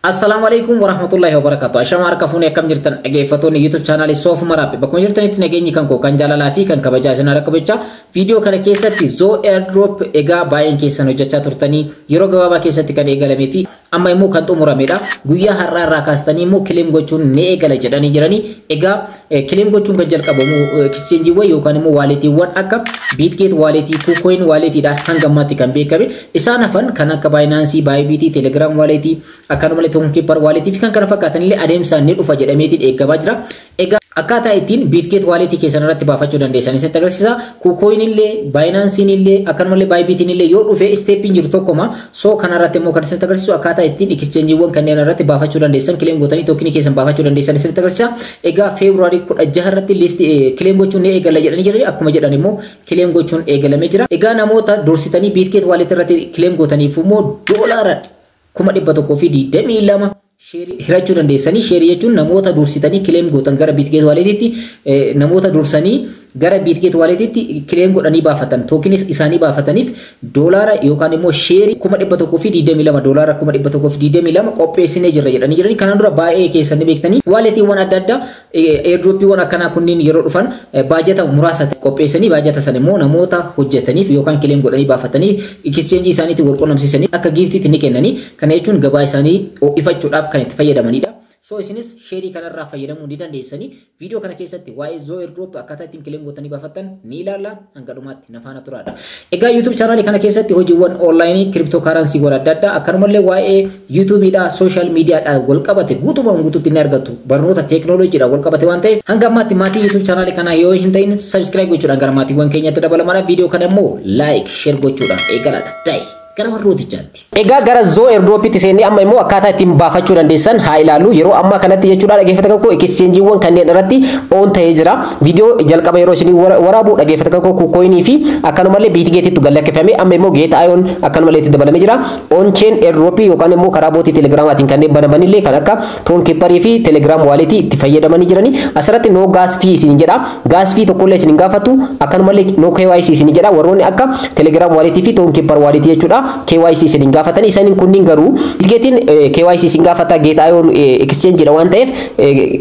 Assalaamu alaikum warahmatullahi wabarakatuh. Ashama harka fuunee, akkam jirtan dhaggeeffattoonni YouTube chaanaalii Soof Maraabbi? Bakkuma jirtanitti nageenyi kan koo kan jaalalaa fi kan kabajaa isin harka qabachaa, viidiyoo kana keessatti Zoo Airdrop, egaa baay'een keessan hojjechaa turtanii, yeroo gabaabaa keessatti kan eegalamee fi amma immoo kan xumuramedha. Guyyaa har'aa irraa kaastanii immoo claim gochuun ni eegala jedhanii jiranii. Egaa claim gochuun kan jalqabamu exchangeewwan yookaan immoo walletiiwwan akka Bitget walletii, KuCoin walletiidha hanga ammaatti kan beekame. Isaan hafan kan akka Binance, Bybit, Telegram walletii, akkanumallee Tonkeeper walletii fi kan kana fakkaatan illee adeemsaan ni dhufa jedhameetiin eegamaa jira. Egaa akkaataa ittiin Bitget walletii keessan irratti baafachuu dandeessan isinitti agarsiisa. KuCoin illee, Binance illee, akkanumallee Bybit illee yoo dhufe steppiin jiru tokkoma. So kanarratti immoo kan isinitti agarsiisu akkaataa ittiin exchangeewwan kanneen irratti baafachuu dandeessan, claim gootanii tokenii keessan baafachuu dandeessan isinitti agarsiisa. Egaa Feebruaarii 16 irratti list claim gochuun ni eegala jedhanii jirani. Akkuma jedhan immoo claim gochuun eegalamee jira. Egaa namoota dursitanii Bitget walletii irratti claim gootaniif immoo $122,000 shareii hirachuu dandeessanii. Shareii jechuun namoota dursitanii claim gootan gara Bitget walletiitti, namoota dursanii gara Bitget walletiitti claim godhanii baafatan, tokenis isaanii baafataniif doolaara yookaan immoo shareii 122,000, $122,000 qopheessinee jirra jedhanii jiranii. Kanaan dura baay'ee keessan ni beektanii, walletiiwwan adda addaa airdroppiiwwan akkanaa kunniin yeroo dhufan baajata muraasa qopheessanii, baajata sana immoo namoota hojjetaniif yookaan claim godhanii baafatanii exchangeii isaaniitiin wal qunnamsiisanii akka giftiitti ni kennanii. Kana jechuun gabaa isaanii ho'ifachuudhaaf kan itti fayyadamanidha. So isinis shareii kanarraa fayyadamuu ni dandeessanii. Viidiyoo kana keessatti waa'ee Zoo Airdrop akkaataa ittiin claim gootanii baafattan ni ilaalla. Hanga dhumaatti na faana turaadha. Egaa YouTube chaanaalii kana keessatti hojiiwwan onlineii, crypto currencywwan adda addaa, akkanumallee waa'ee YouTubeiidha, social mediadhaan wal qabate guutumaan guutuutti ni argattu. Barnoota teeknooloojiidhaan wal qabate waan ta'eef, hanga ammaatti maatii YouTube chaanaalii kanaa yoo hin ta'in subscribe gochuudhaan gara maatiiwwan keenyatti dabalamaadha. Viidiyoo kana immoo like, share gochuudhaan eegalaadha. Daa'e gara warrootichaatti. Egaa gara Zoo Airdropitti seennee amma immoo akkaataa ittiin baafachuu dandeessan haa ilaallu. Yeroo ammaa kanatti jechuudha, dhaggeeffata koo, exchangeewwan kanneen irratti on ta'ee jira. Viidiyoo jalqaba yeroo isinii waraabu, dhaggeeffata koo, KuCoinii fi akkanumallee Bitgetitti gallakkifame, amma immoo Gate.io'n akkanumallee itti dabalamee jira. On chain airdropii yookaan immoo karaa botii Telegramaatiin kanneen banamanillee kan akka Tonkeeperii fi Telegram walletii itti fayyadamanii jiranii. Asirratti no gas fee isin jedha. Gas fee tokkollee isin hin gaafatu. Akkanumallee no KYC isin jedha. Warroonni akka Telegram walletii fi Tonkeeper walletii jechuudha. KYC isin hin gaafatan. Isaan kunniin garuu Bitgetiin KYC isin gaafata. Gate.io'n exchange dha waan ta'eef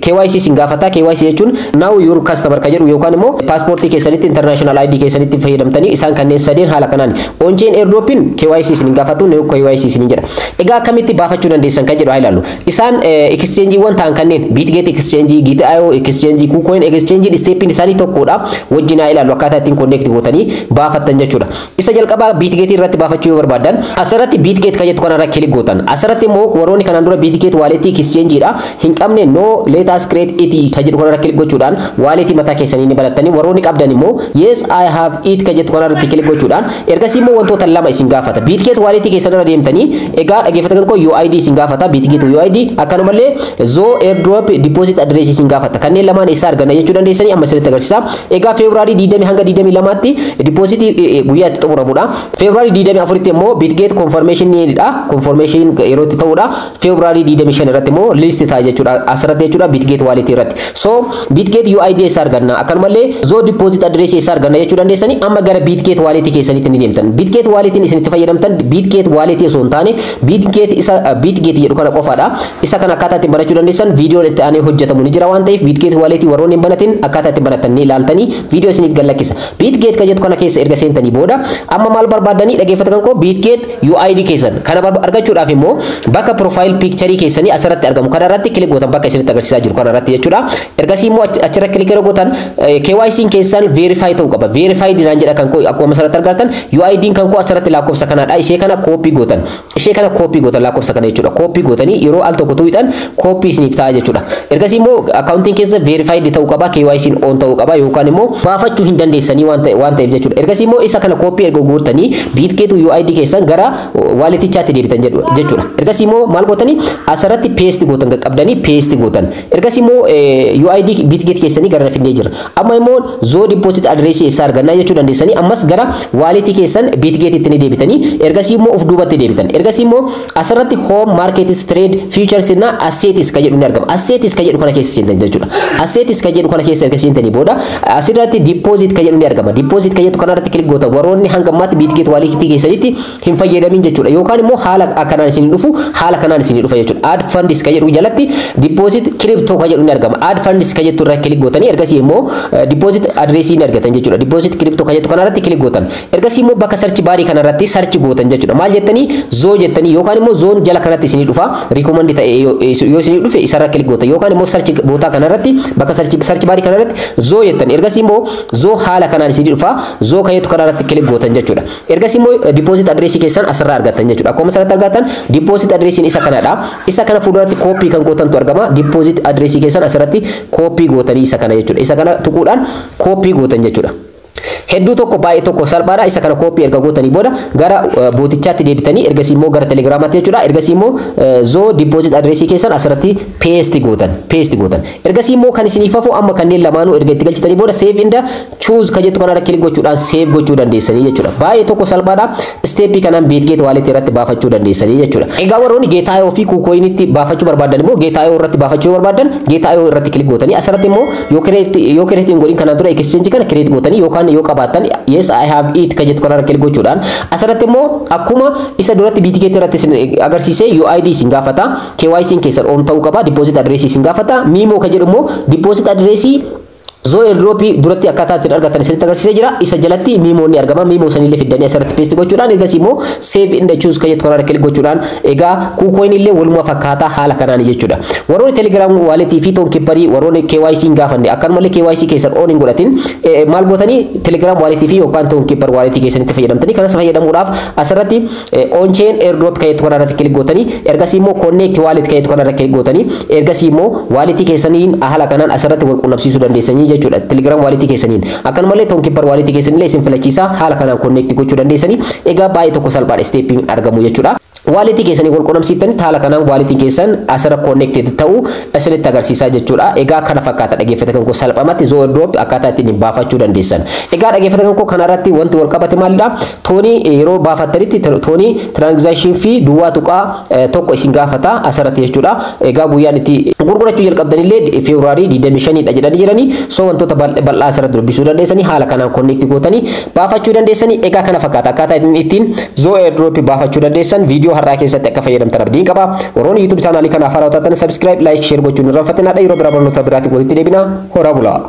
KYC isin gaafata. KYC jechuun know your customer ka jedhu yookaan immoo paaspoortii keessanitti, international ID keessanitti fayyadamtanii, isaan kanneen sadeen haala kanaan. On-chain airdropin KYC isin hin gaafatu, no KYC isin jedha. Egaa akkamitti baafachuu dandeessan kan jedhu haa ilaallu. Isaan exchangeewwan ta'an kanneen Bitget exchange, Gate.io exchange, KuCoin exchange, steppiin isaanii tokkodha. Wajjin haa ilaallu akkaataa ittiin connect gootanii baafattan jechuudha. Isa jalqabaa Bitget irratti baafachuu yoo barbaadan, asirratti Bitget kan jettu kanarra click gootan. Asirratti immoo warroonni kanaan dura Bitget walletii exchange dha hin qabne, no, let us create it kan jedhu kanarra click gochuudhaan walletii mataa keessanii ni banattanii. Warroonni qabdan immoo yes, I have it kan jettu kanarratti click gochuudhaan ergasii immoo wantoota lama isin gaafata. Bitget walletii keessan irra deemtanii, egaa dhaggeeffatan koo, UID isin gaafata, Bitget UID, akkanumallee Zoo Airdrop deposit address isin gaafata. Kanneen lamaan eessaa arganna jechuu dandeessanii, amma isinitti agarsiisa. Egaa Feebruaarii 20 hanga 22tti depositii guyyaa itti xumuramudha. Feebruaarii 24tti immoo Bitget confirmation dha. Confirmation yeroo itti ta'udha. Feebruaarii 25 irratti immoo list ta'a jechuudha. Asirratti jechuudha, Bitget wallet irratti. So Bitget UID eessaa arganna? Akkanumallee Zoo deposit address eessaa arganna jechuu dandeessanii, amma gara Bitget wallet keessanitti ni deemtan. Bitget walletiin isin itti fayyadamtan Bitget wallet osoo hin taane Bitget isa Bitget jedhu kana qofaadha. Isa kana akkaataa ittiin banachuu dandeessan viidiyoon itti aanee hojjetamu ni jira waan ta'eef, Bitget wallet warroonni hin banatin akkaataa ittiin banatan ni ilaaltanii viidiyoo isiniif gallakkisa. Bitget kan jettu kana keessa erga seentanii booda amma maal barbaadanii, dhaggeeffatan koo? Bitget UID keessan kana argachuudhaaf immoo bakka profile picture keessanii asirratti argamu kana irratti click gootan, bakka isinitti agarsiisaa jiru kana irratti jechuudha. Ergasii immoo achirra click yeroo gootan KYC keessan verify ta'uu qaba. Verify dinaan jedha kan koo. Akkuma asirratti argattan UID kan koo asirratti lakkoofsa kanaadha. Ishee kana copy gootan. Ishee kana copy gootan, lakkoofsa kana jechuudha. Copy gootanii yeroo al tokko tuqxan copy isiniif ta'a jechuudha. Ergasii immoo accountiin keessa verified ta'uu qaba. KYC on ta'uu qaba yookaan immoo baafachuu hin dandeessanii waan ta'eef jechuudha. Ergasii immoo isa kana copy erga gootanii Bitget UID keessan gara walletichaatti deebitan jechuudha. Ergasii immoo maal gootanii? Asirratti paste gootan, qaqqabdanii paste gootan. Ergasii immoo UID Bitget keessanii gara fidnee jira. Amma immoo Zoo deposit address eessaa argannaa jechuu dandeessanii, ammas gara walletii keessan Bitgetitti ni deebitanii, ergasii immoo of duubatti deebitan. Ergasii immoo asirratti home, markets, trade, futures na assets ka jedhu ni argama. Assets ka jedhu kana keessa seentan jechuudha. Assets ka jedhu kana keessa erga seentanii booda asirratti deposit ka jedhu ni argama. Deposit ka jedhu kanarratti click gootan, warroonni hanga ammaatti Bitget walletii keessanitti hin fayyadamin jechuudha. Yookaan immoo haala akkanaan isin dhufu, haala kanaan isin dhufa jechuudha. Add funds ka jedhu jalatti deposit crypto ka jedhu ni argama. Add funds ka jettu irra click gootanii ergasii immoo deposit address ni argatan jechuudha. Deposit crypto ka jettu kanarratti click gootan. Ergasii immoo bakka search bar kanarratti search gootan jechuudha. Maal jettanii? Zoo jettanii, yookaan immoo zoon jala kanatti isinii dhufa. Recommend ta'e yoo isinii dhufe isarra click gootan, yookaan immoo search bootaa kanarratti, bakka search bar kanarratti zoo jettan. Ergasii immoo zoo haala kanaan isinii dhufa. Zoo ka jettu kanarratti click gootan jechuudha. Ergasii immoo deposit address keessan asirraa argattan jechuudha. Akkuma asirratti argattan, deposit address isa kanadha. Isa kana fuulduratti copy kan gootantu argama. Deposit address keessan asirratti copy gootanii isa kana jechuudha. Isa kana tuquudhaan copy gootan jechuudha. Hedduu tokko, baay'ee tokko salphaadha. Isa kana copy erga gootanii booda gara bootichaatti deebitanii, ergasii immoo gara Telegiraamaatti jechuudha. Ergasii immoo zoo deposit address keessan asirratti paste gootan, paste gootan. Ergasii immoo kan isiniif hafu amma kanneen lamaanuu erga itti galchitanii booda save and choose ka jettu kanarra click gochuudhaan save gochuu dandeessanii jechuudha. Baay'ee tokko salphaadha. Step kanaan Bitget Wallet irratti baafachuu dandeessanii jechuudha. Egaa warroonni Gate.io fi KuCoinitti baafachuu barbaadan immoo, Gate.io irratti baafachuu barbaadan, Gate.io irratti click gootanii asirratti immoo yoo create hin godhin kanaan dura exchange kana create gootanii, yookaan yoo qabaattan "Yes, I have it" ka jettu kanarra click gochuudhaan asirratti immoo akkuma isa duratti Bitget irratti isin agarsiise UID isin gaafata. KYC keessan on ta'uu qaba. Deposit address isin gaafata. Memo ka jedhu immoo deposit address zoo airdrop duratti akkaataa ittiin argatan isinitti agarsiisee jira. Isa jalatti memoon ni argama. Memo sanillee fiddanii asirratti paste gochuudhaan ergasii immoo save and choose ka jettu kanarra click gochuudhaan, egaa KuCoin illee waluma fakkaataa haala kanaan jechuudha. Warroonni Telegram wallet fi Tonkeeper, warroonni KYC hin gaafanne, akkanumallee KYC keessan on hin godhatin, maal gootanii? Telegram wallet fi yookaan Tonkeeper wallet keessanitti fayyadamtanii kanas fayyadamuudhaaf asirratti on chain airdrop ka jettu kanarratti click gootanii, ergasii immoo connect wallet ka jettu kanarra click gootanii, ergasii immoo wallet keessaniin haala kanaan asirratti wal qunnamsiisuu dandeessanii jechuudha. Telegram wallet keessaniin, akkanumallee Tonkeeper wallet keessanillee isin filachiisa, haala kanaan connect gochuu dandeessanii. Egaa baay'ee tokko salphaadha stepiin argamu jechuudha. Wallet keessanii wal qunnamsiiftanii haala kanaan walletiin keessan asirra connected ta'uu isinitti agarsiisaa jechuudha. Egaa kana fakkaata, dhaggeeffata kan koo, salphamatti zoo airdrop akkaataa ittiin baafachuu dandeessan. Egaa dhaggeeffata kan koo, kanarratti wanti wal qabate maalidha? Toonii yeroo baafattanitti toonii transaction fee 0.1 isin gaafata asirratti jechuudha. Egaa guyyaan itti gurgurachuu jalqabdanillee Febraarii 25 dha jedhanii jiranii. So wantoota bal'aa asirratti dubbisuu dandeessanii, haala kanaan connect gootanii baafachuu dandeessanii. Egaa kana fakkaata akkaataa ittiin zoo airdrop baafachuu dandeessan. Viidiyoo har'aa keessatti akka fayyadamtan abdiin qaba. Warroonni YouTube channel kanaaf haaraa taatan subscribe, like, share gochuun hin irraanfatinaa. Yeroo biraa barnoota biraatiin walitti deebina. Horaa bulaa.